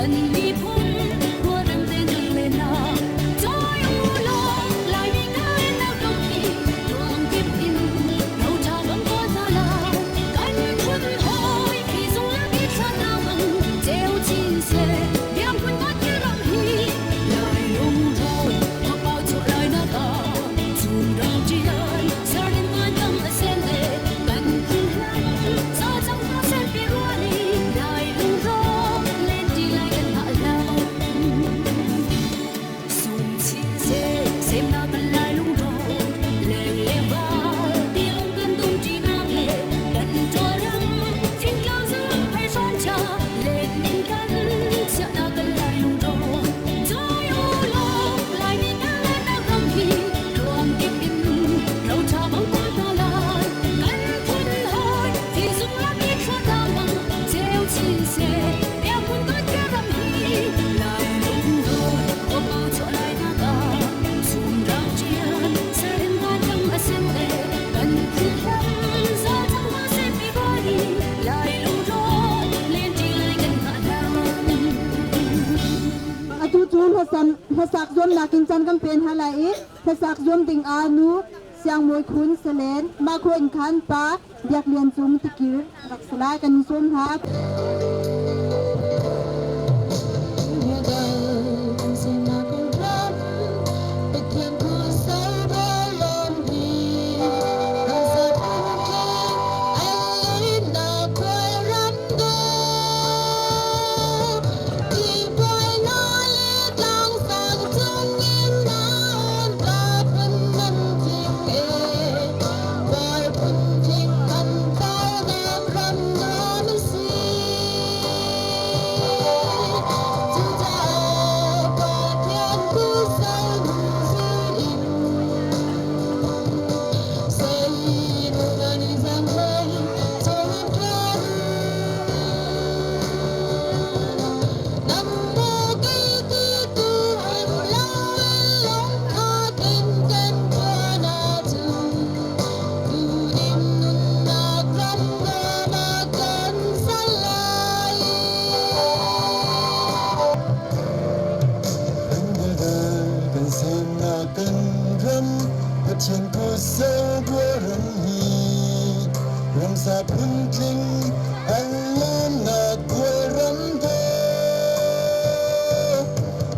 Kan miphun rualrem te nun le na Cawi u law Laimi kan nak ram hi Ruang kip in roṭha bang kawl hna lai Kan phun hawi phi zung lak i thla na mang Ceu chin seh biangphun dawt ki ram hi Lai lungrual thapau chuah lai nak ah Chun rang ṭian ser van tang a sen le kan phun hlam Za cang hna selpi rual i lai lungrual len ti lai kan hngah lam Sung chin seh semnak kan lai lungrual leng le val tilung kan dum ṭinak le kan ṭawlram thingtlang zung phei hrawn cha let ning kan chiahnak kan lai lungrual Cawi u law Laimi kan le nak ram hi ruang kip in roṭha bang kawl hna lai kan phun hawi thizung lak i thla bang ceu chin seh biaphun dawt ke ram hi lai lungrual awpau chuah lai nak ah chum rang ṭian sarin van tang a sem e kan phun hlam zal cang hna seh pi ruali lai lungrual len ṭi lai kan hngah hlan. Atu cu hlasak zuamnak in caan kan pen hna lai i hlasak zuam ding ah nu Siangmawi Khun Salen, Mahkhua in khan pa Biak Lian Cung Tikir rak si lai kan in sawm hna. Kan semnak kan ram Pathian kusal ram hi ramsa phuntling an lamnak ram do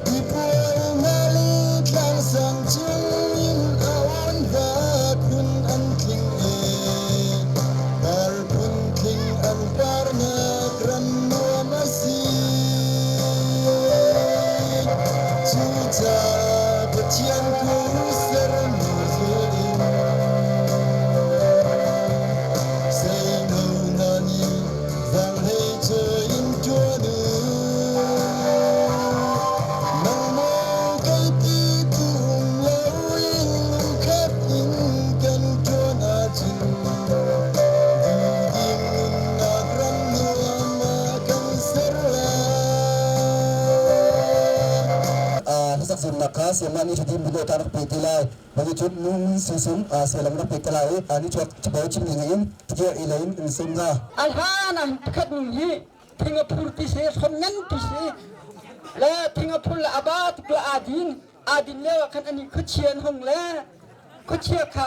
Tipual na le tlangsang cung in a awn va phun an tling e par phun tling an parnak ram nuam a si. Cucaah Pathian ku sermi zul in seino hna nih zaanghlei cawi in ṭuan u. Nangmah kei ti tu um loin lungkhat in kan ṭuan ahcun duhdim nunnak ram nuam ah kan ser lai. Hlasak zumnak kha siamah nih hridim budo ta rak pe te lai. Mani cun nu sisum selam rak pek te lai i ni chuak chapo chim ning in tikir i lein in sum na. A hlan ah pakhat nu hi thing a phur ti si, hrom ngan ti si, le thing a phur le a ba tuk le aa din. Aa din lio ah khan ani khuachia an hung le khuachia kha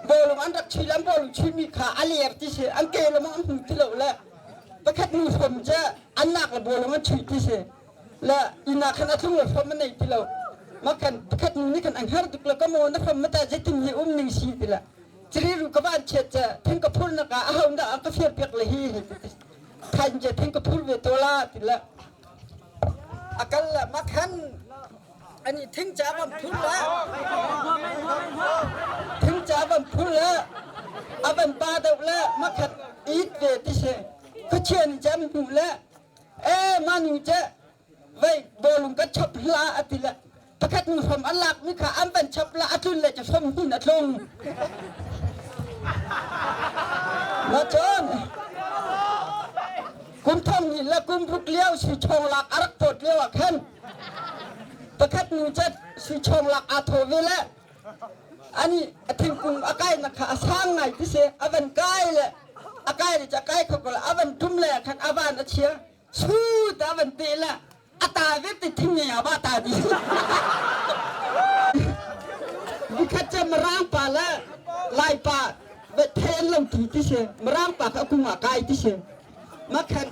bawlung an rak chui le an bawlung chuimi kha a ler ti si, an ke le mong an hmu ti lo le pakhat nu hrom cu an nak le bawlung an chui ti si. Le inn ah khan a tlung le hrom an nei ti lo. Makhan pakhat nu nih khan an har tuk le ka maw na hrom mata zeitin hi um ning si ti le ciriru ka van chiat ca thing ka phur nak ah aho dah ka fir piak le hi thain je thing ka phur ve to la ti le akal le makhan ani thing cha van phur le thing cha van phur le avan pa deuh le makhat it ve ti se khuchian jam hnu le e manu che vei bawlung ka chop hla ati le pakhat nu hrom an lak mi kha an van chap la a tlun le ca hrom hin a tlung ma cun kum thong ni le kum ruk lio sui chong lak a rak phawt lio ah khan pakhat nu chat sui chong lak aa thaw ve le ani a thingkung a kai na kha a sang ngai ti se a van kai le a kai le ca kai kho ko le a van tum le khan a van a chia su ta van te le. Ata ve te thing nge aba ta di. Nikhat che marang pa le lai pa ve then lo ti ti se marang pa ka kung ah kai ti se ma khan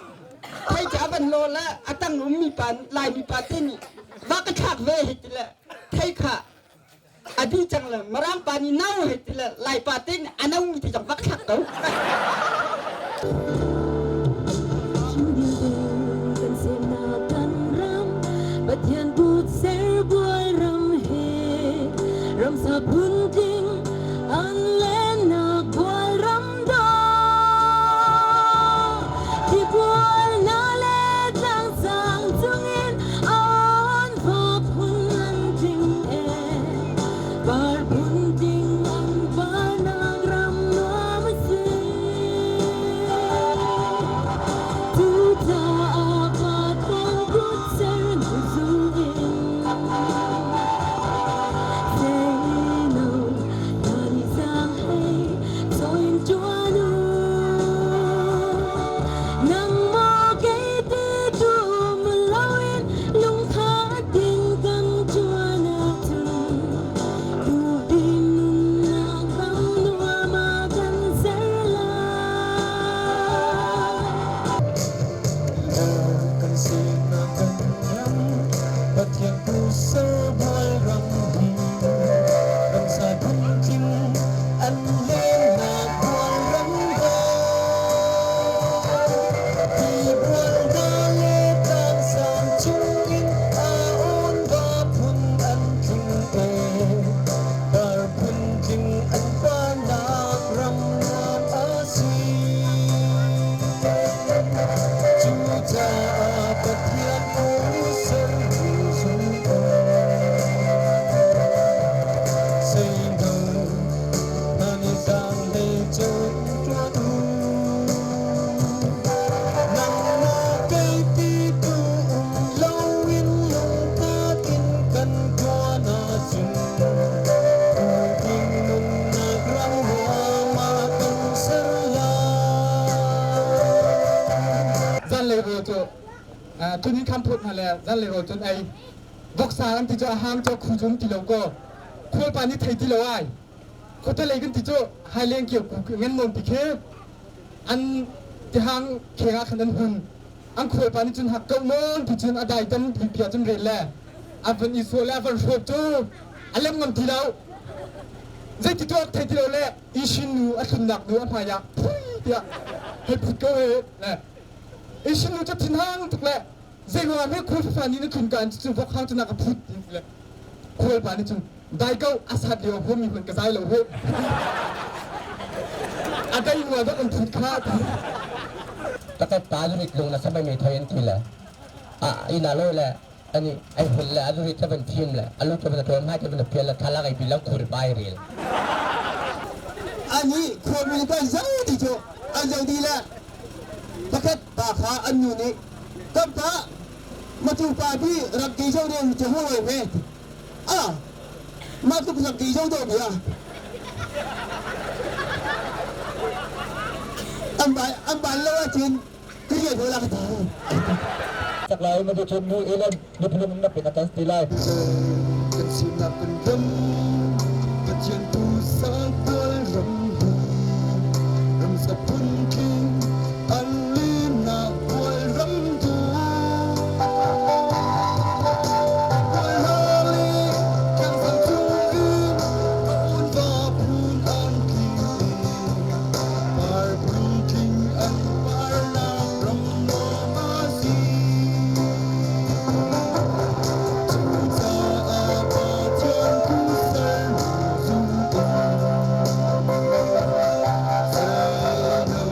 thei cha ban lo le atang um mi pa lai mi pa te ni va ka thlak ve hi ti le thei kha adi chang le marang pa ni nau hi ti le lai pa te ni anau mi ti chang va thlak ko. Pathian kut ser bual ram he ram sa phun ding an lenak bual ram do ti bual na le tlang sang chungin an pha phun an ding e par phun ding an par nak ram nuam si tu caah Pathian kut ser nu zung in Seino nani sang hei toin tuanu nang mo kei ti tu loin lung tha tin kan tuana tun tu din nun nak ram nuam a kan ser lai. Kan sinak kan ram Pathian tu ser bual ram hi ram sa phun tling an lennak bual ram ha ti bual da le tlang sang chungin a on va phun an tling e par phun tling an par nak ram nuam a si. Cucaah Pathian ser zung Seino nani zang lei cun tuan u nang maw kei ti tu um loin lungkhat in kan tuan ahcun tutin nunnak ram nuam ah kan ser lai. Zanlei rawl cu tunin khan phut hna le zanlei rawl cun ei voksa an ti cu a hang cu a khu cu um ti lo ko khualpa nih thei ti lo ai khuate lei kan ti cu haileng kio ku ngan nawn ti khi an tihang kheng ah khan an hun an khualpa nih cun hak ko nawn ti cun a dai tan pia cun rel le a van i sual le a van hrawp cu a lem ngam ti lo zeiti tuak thei ti lo le ishin nu a tlunnak nu a hmai ah phui tiah hei phut ko he le ishin nu cu thinhang tuk le zei ruangah hme khual fafa nih na tlun ka an cu vok hang cu na ka phut ti le khual pa nih cun dai ko a sat lio hom mi hman ka zai lo ho a dai nua dok an phut kha. Takat pa zurit lung na samai mi thoi an ti le a ina lo le ani ai hul le a zurit ta ban thim le alu ta ban ton mai ta ban pial le thala kai bilang khur bai rel. Ani khuami kan zo ti cu an zo di le pakhat pa kha an nu nih kam pa matu pa bi rak ki zo ding chu hu wei me a ma tuk rak ki zo do bia an bai an ban lo ahcun kiriya do la ka ta. Sak lai ma du chun nu elan ni phulum na pin atan ti lai. Kan sinak kan ram Pathian tu sang bual ram hi ram sa phun tling an linak bual ram tu bual hali kan sang chung in a un va phun an tling par phun tling an par nak ram nuam a si. Cucaah Pathian tu ser zung in Seino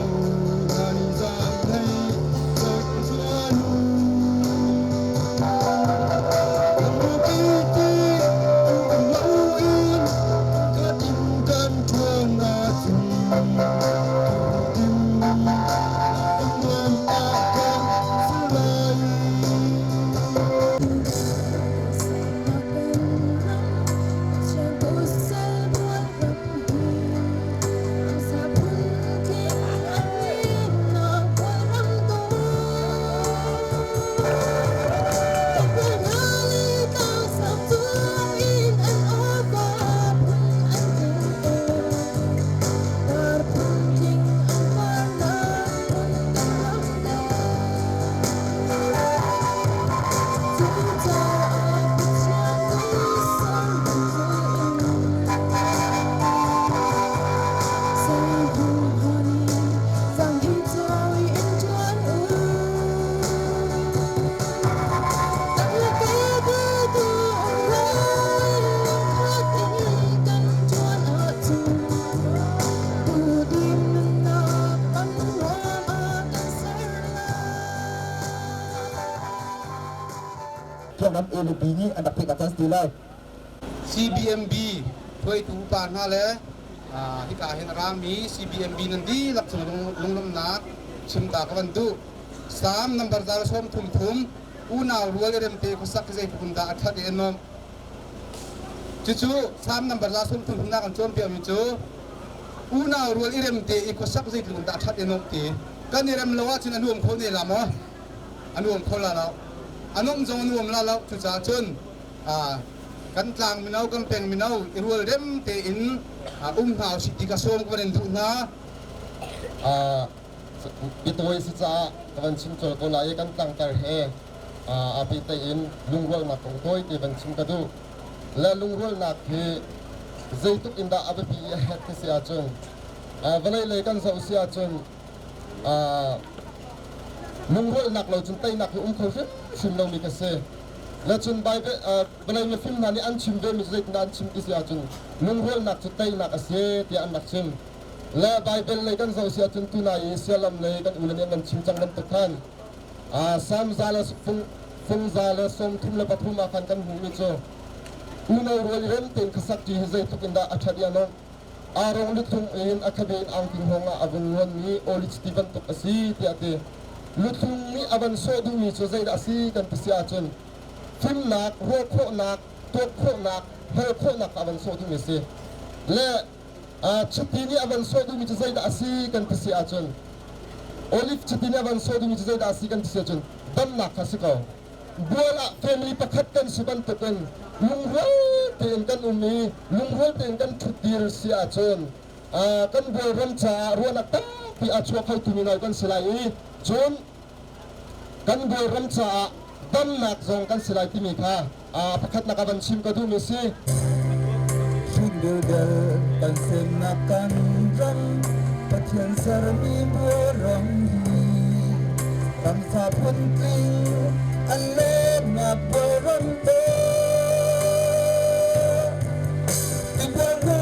Hriamnam A le B nih an rak pek a caan si lai. CBMB hruaitu upa hna le hika hin a rami CBMB nan dihlak cung lunglawmhnak chim ta ka van duh. Salm number 133 unau rual i remte khuasak hi zeitluk in dah a ṭhat i a nuamh. Cucu Salm number 133 nak an cawnpiakmi cu unau rual i remte i khuasak zeitluk in dah a ṭhat i a nuamh ti. Kan i rem lo ahcun a nuam kho ne la maw? A nuam kho la lo. A nuamh zong a nuam la lo. Cucaah cun kan tlang mino, kan peng mino i rual rem tein um hna usih ti ka sawm ka van in duh hna. Biatawi si caah ka van chim colh ko lai i kan tlangtar he aa pehtlaih in lungrualnak kong tawi te van chim ka duh. Le lungrualnak hi zeitluk in dah a biapi i a herh ti si ahcun vawlei lei kan zoh si ahcun lungrualnak lo cun teinak hi um kho hrimhrim lomi ka si. Le cun Bible vawlei mifim hna nih an chim ve mi cu zeitindah an chim ti si ahcun lungrualnak cu teinak a si tiah an rak chim. Le Bible lei kan zoh si ahcun tunai i sialam lei kan ule nih an chim cang bantuk khan Salm za le fung 133 ah khan kan hmuhmi cu unau rual i rem tein khuasak ṭi hi zeitluk in dah a ṭhat i a nuamh. Aa luthlung in a khabe in angki hngawng ah a vung nguanmi olive ti bantuk a si tiah a ti. Luthlung nih a van sawh duhmi cu zeidah a si kan ti si ahcun fimnak, ruah khawhnak, tuak khawhnak, hal khawhnak kha a van sawh duhmi a si. Le chiti nih a van sawh duhmi cu zeidah a si kan ti si ahcun olive chiti nih a van sawh duhmi cu zeidah a si kan ti si ahcun damnak kha a si ko. Bual ah family pakhat kan si bantukin lungrual tein kan um i lungrual tein kan ṭhutdir si ahcun kan bual ram caah ruahnak tampi a chuak kho timi ngai kan si lai i cun kan bual ram caah damnak zong kan si lai timi kha pakhatnak a van chim ka duhmi si. Hringdildel kan semnak kan ram Pathian sermi bualram hi ramsa phuntling an lawmnak bualram te Tibual hna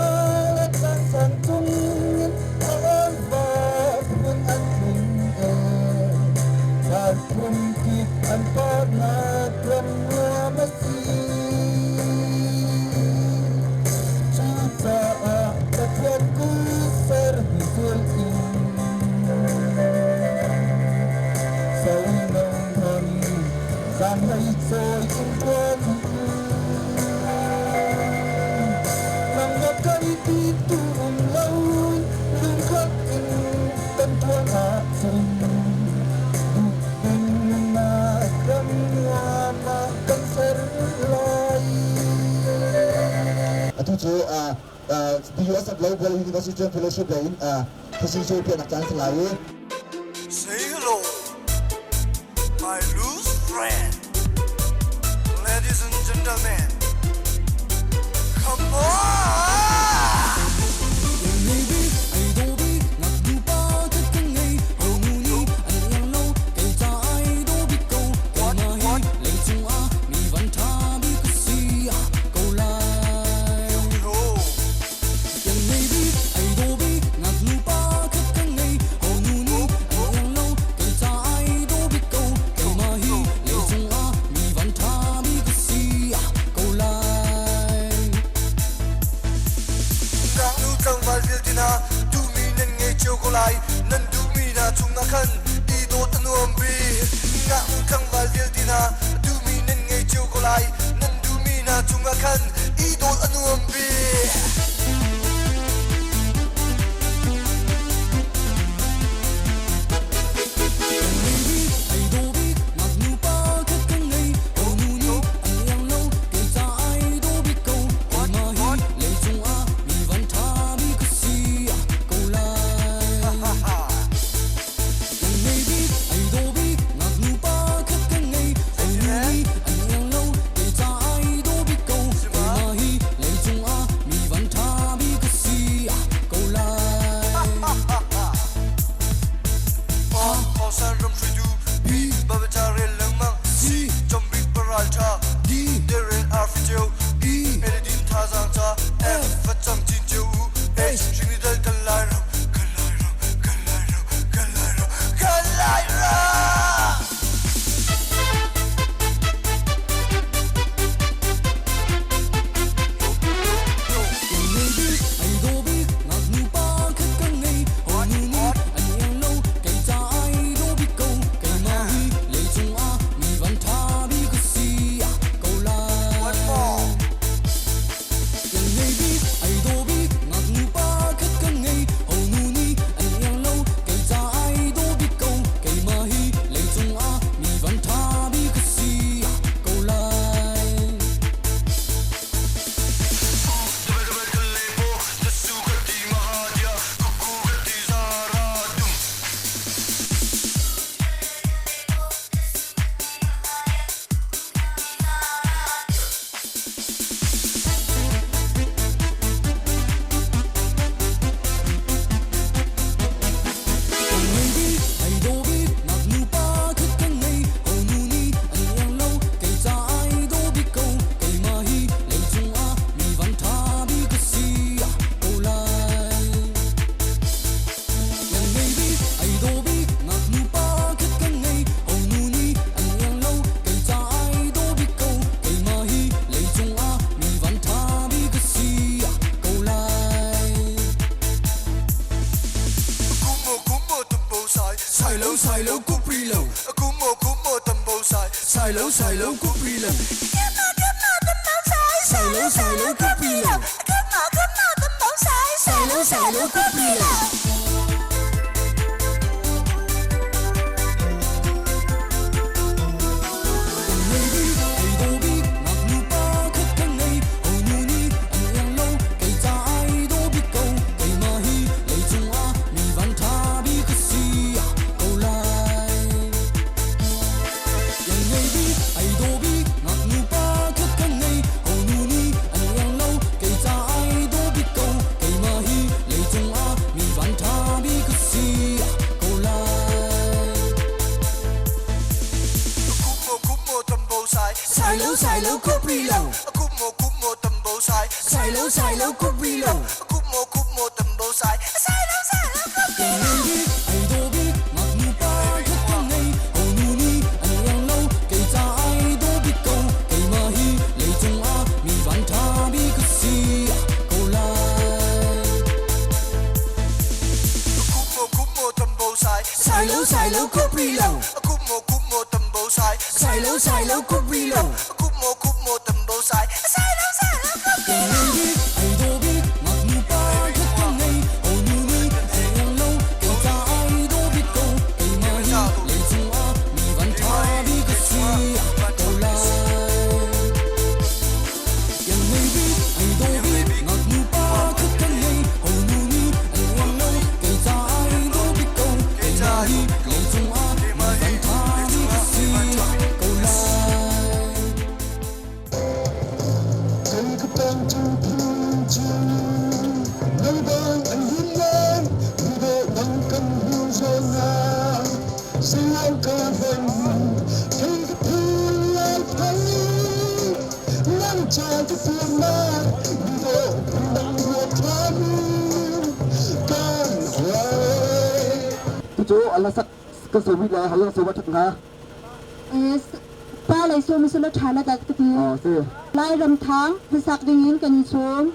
le tlangsang cungin a va phun an tling e Van phun kip an parnak ram nuam a si. Cucaah Pathian kutser hi zul in soinung hon zaanghlei cawi in ṭuan u. Nangmah kai ti tu um lo lungkhat in kan ṭuan ahcun duhdingnak ram nuam ah kan ser lai. Atu cu the US of Global University Fellowship lei in thasing cu piahnak caan si lai i Say hello, my loose friend. Ladies and gentlemen, come on! Ngaknu tlangval vialte hna duhmi nan ngei cio ko lai. Nan duhmi hna cungah khan i dawt a nuam bik. Ngaknu tlangval vialte hna duhmi nan ngei cio ko lai. Nan duhmi hna cungah khan i dawt a nuam bik. Sai lo sai lo kupri lo kumo kumo tambo sai sai lo sai lo kupri lo sai lo sai lo kupri lo sai lo sai lo kupri lo. Sai lo sai lo kupri lo kumo kumo tambo sai sai lo sai lo kupri lo kumo kumo tambo sai sai lo sai lo kupri lo. Kumo kumo tambo sai sai lo sai lo kupri lo kumo kumo tambo sai sai lo sai lo kupri lo kumo kumo tambo sai sai lo sai lo kupri lo. Tu Allah sak ka sobi la halang soba thak nga. Pa lei som sula thala dak ti. Oh si. Lai ram thang hlasak ding in kan som.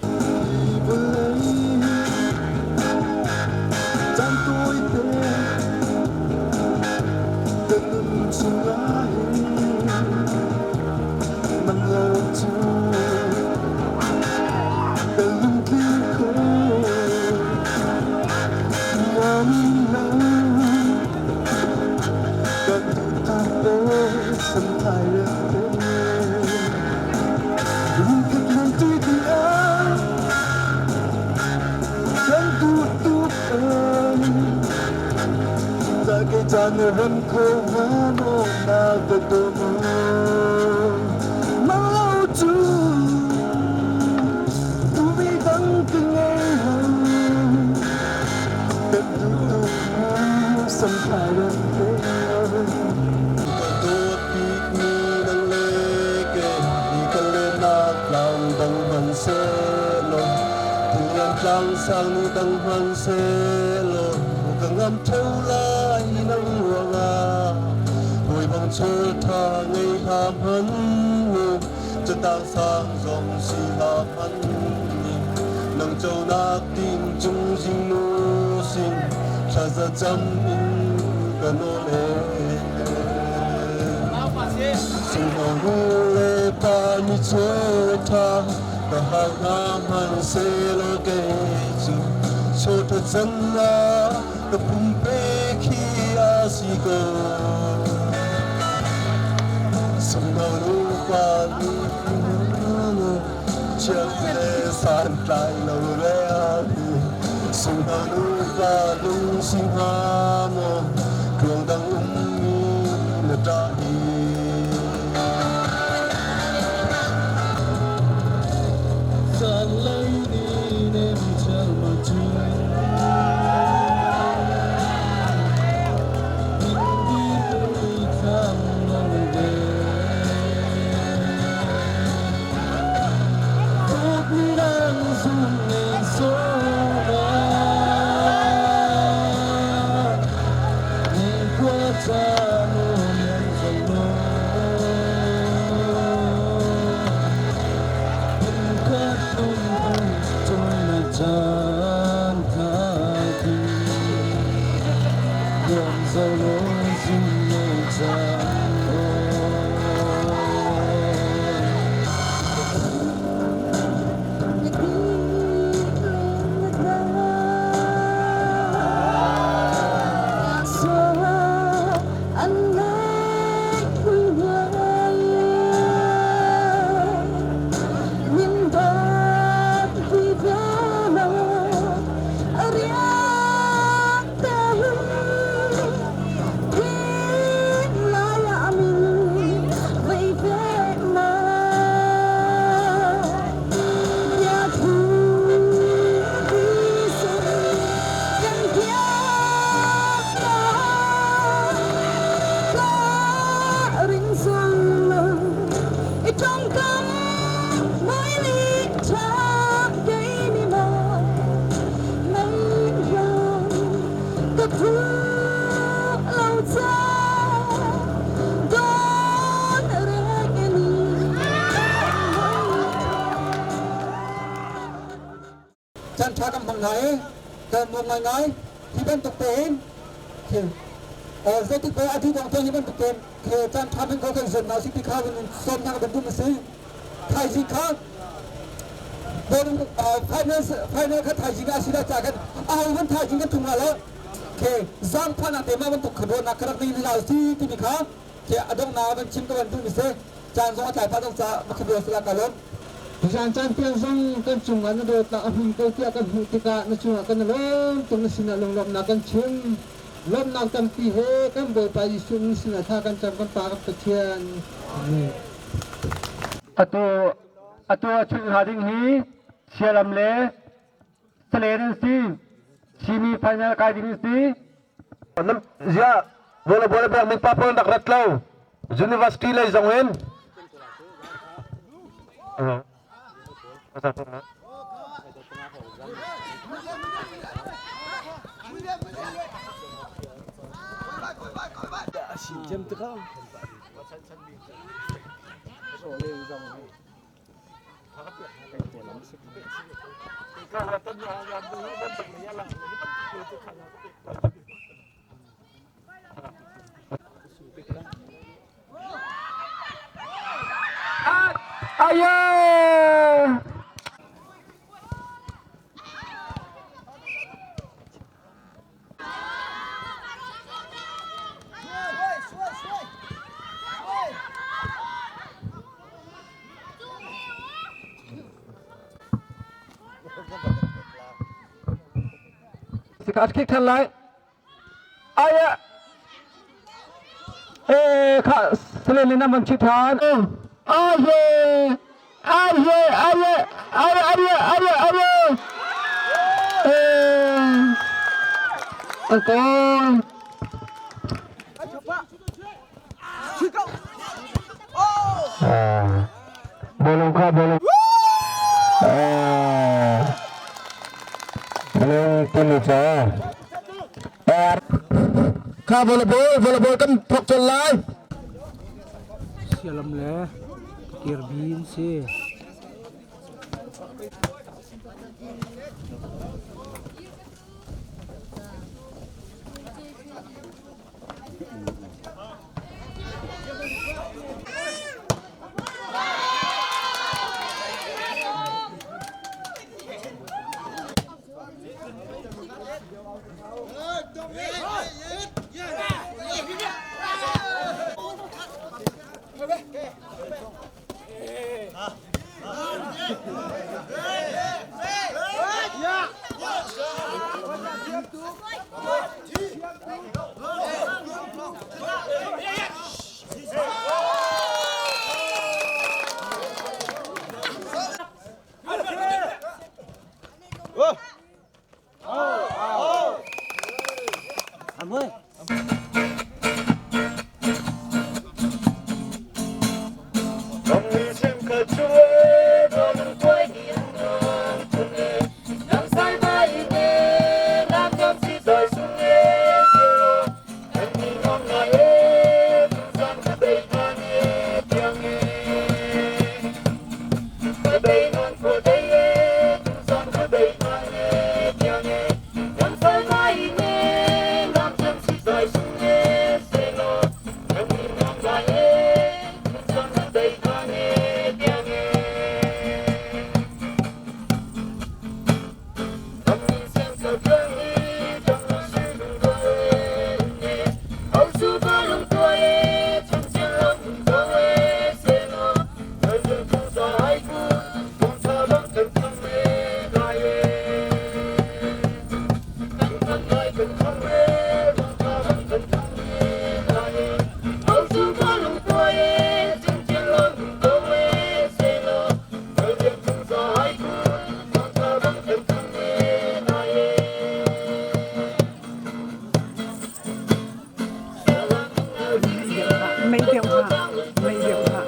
Chan tha ki Caan ṭha kan hmang hna i kan nuam ngaingai. Hi bantuk tein zeitik pei a dih dong tiang hi bantuk tein caan ṭha hmang ko kan zuam hna usih ti kha vun sawm hna kan duh a si. Thaizing kha final final kha thaizing ah a si lai caah khan aho hmanh thaizing kan ṭhum hnga lo. Ke zaangfahnak te mah bantuk khabuarnak ka rak nei hna usih timi kha ke a donghnak van chim ka van duhmi si. Caan zong a tlai pah dong caah makhabia sila ka lawm. Tuzaan caan tiang zong kan cungah na dawtnak a hmun ko tiah kan hmuh tikah na cungah kan i lawm tuk, na sinah lunglawmhnak kan chim. Lawmhnak tampi he kan Bawipa Jesuh min sinah thla kan cam, kan Pa kan Pathian. Amen. Atu atu a chuih hnga ding hi Sialam le Salen an si. Simi final kai ding an si. Nam zia bola bola bang min pa pawl rak rat lo. University lei zong in. Ayo! Sikat kik than lai. Aya. Eh kha selen na man chi than. Aye. Aye aye aye aye aye aye. Eh. Angkol. Bolong kha bolong. Bolong tulu cha. Kha bola bol bola bol kan thok chol lai. Sialam le Kirbin si. Mei deuh hlah. Mei deuh hlah.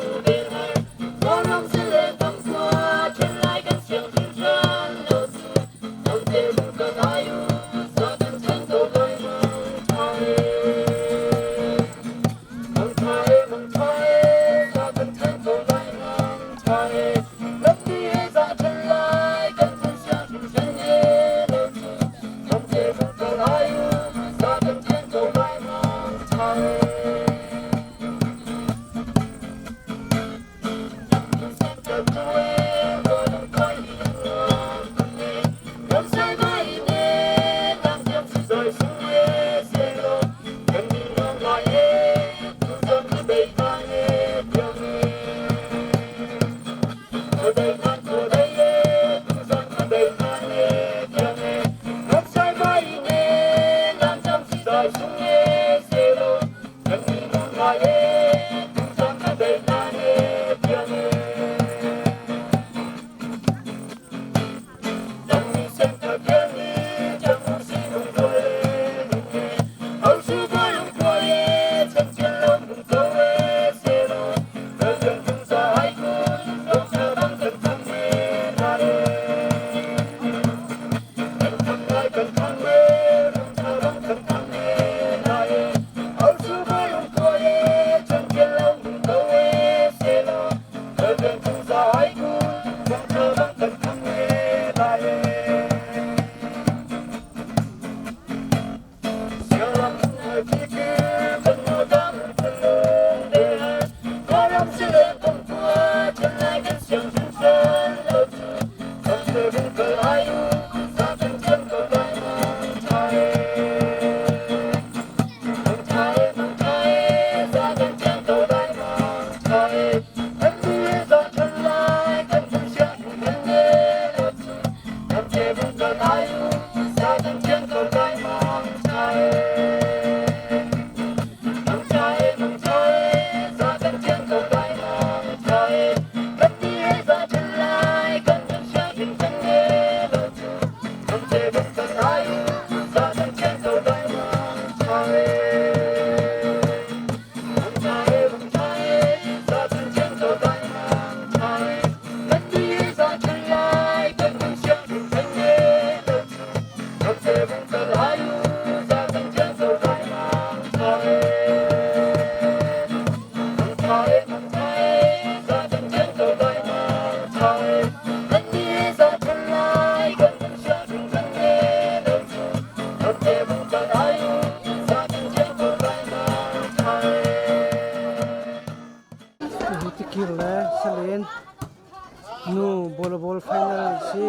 Tikir le Salen nu volleyball final si.